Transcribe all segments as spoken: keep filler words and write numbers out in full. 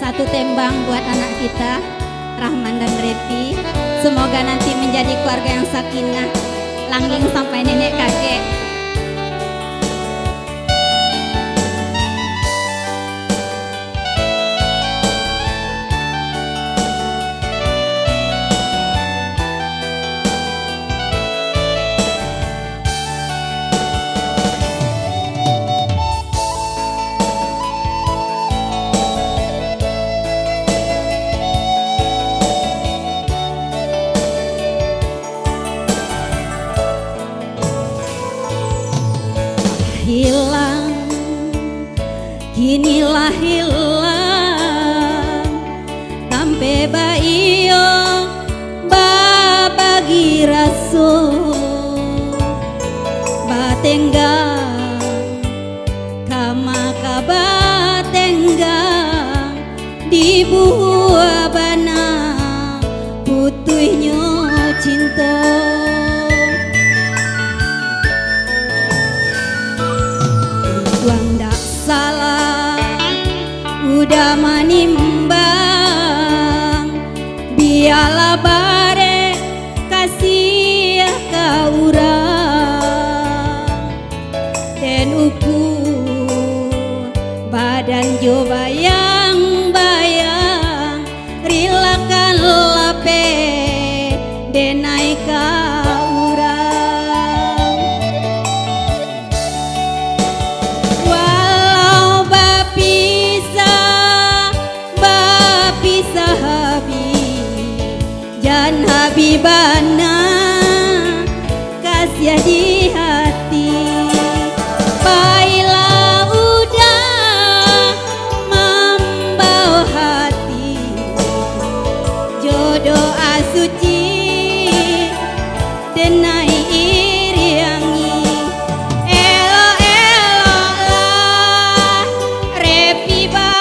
Satu tembang buat anak kita, Rahman dan Revi. Semoga nanti menjadi keluarga yang sakinah, langgeng sampai nenek kakek. Hilang, kini lah hilang, tampek baiyo babagi raso, batenggang, ka maka batenggang. Dibuah bana putuihnyo cinto. Tuang dak salah, udah manimbang, bialah barek kasiah ka urang. Den ukua badan jo bayang-bayang, rilakan lapeh denai ka urang. Walau bapisah, bapisah habih. Jan habih bana kasiah di hati, pailah udah mambawa hati, jo doa suci denai iriangi, elok-eloklah Revi ba-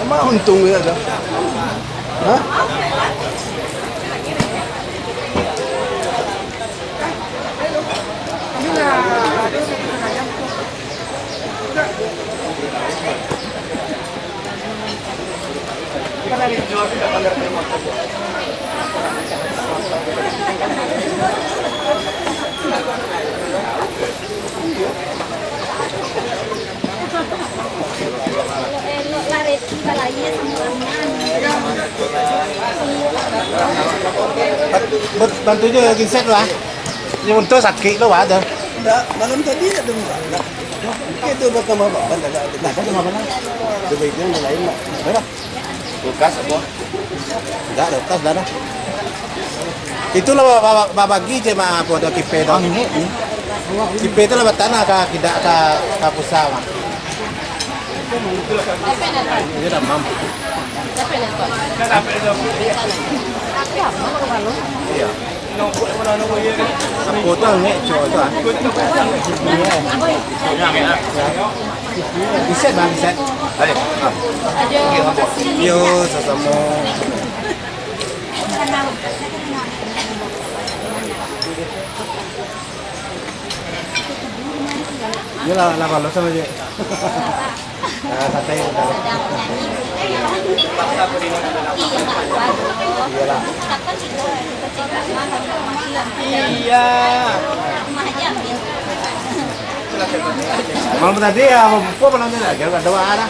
Mak untung ya dah. Hah? Bantu jo giset lah. Ini untung sakik tu, Pak, tu. Ndak, malam tadi tak dengar. Mungkin tu bakal malam, tak ada. Nah, tak ada malam. Dia baik dia lain, Mak. Berapa? Kulkas apa? Ndak ada kulkas, ndak ada. Itu lah ba-, ba-, ba-, babagi je mah, apa ada kipe tu. Kipe tu lah batanah ka, kida ka, ka pusat mah. Dia dah mam. Iya. Apo tu angek cowok tu, ah? Iset, Bang, iset. Yo, sasamo. Iyolah, lah balos samo je. Ah, santai, santai. Iyolah. Iya. Malam tadi ya, apa, apa malam tadi lagi? Ada doa dah.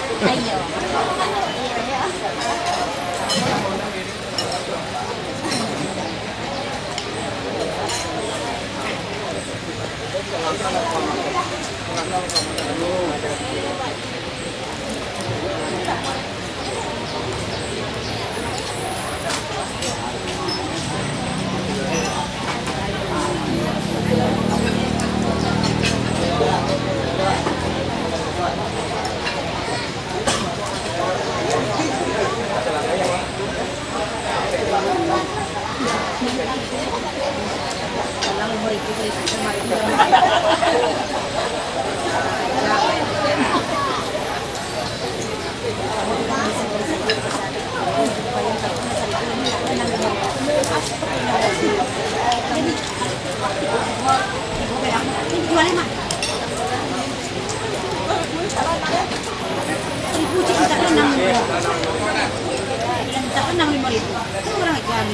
Enam lima ribu. Kan orang aja ni.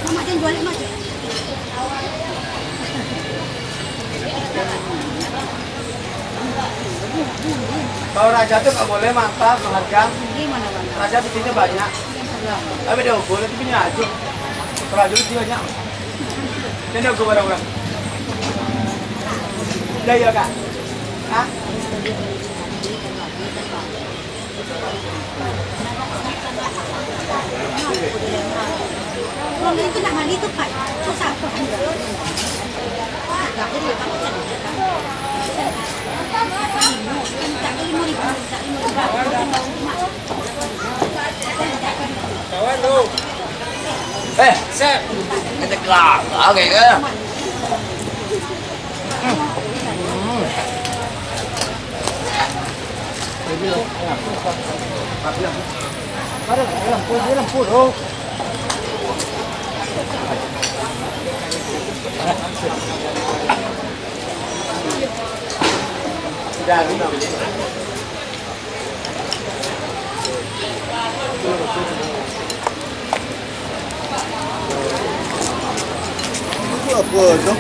Mamak jangan jual, Mak. Kalau raja tu nggak boleh mantap, harga. Gimana, Bang? Raja bikinnya banyak. Tapi dia ukur, tapi punya aja. Kalau aja lebih banyak. Dia ukur barang-barang. Udah iya, Kak? Hah? Eh, Sep, kita kelapa kayaknya. Itu apa tu?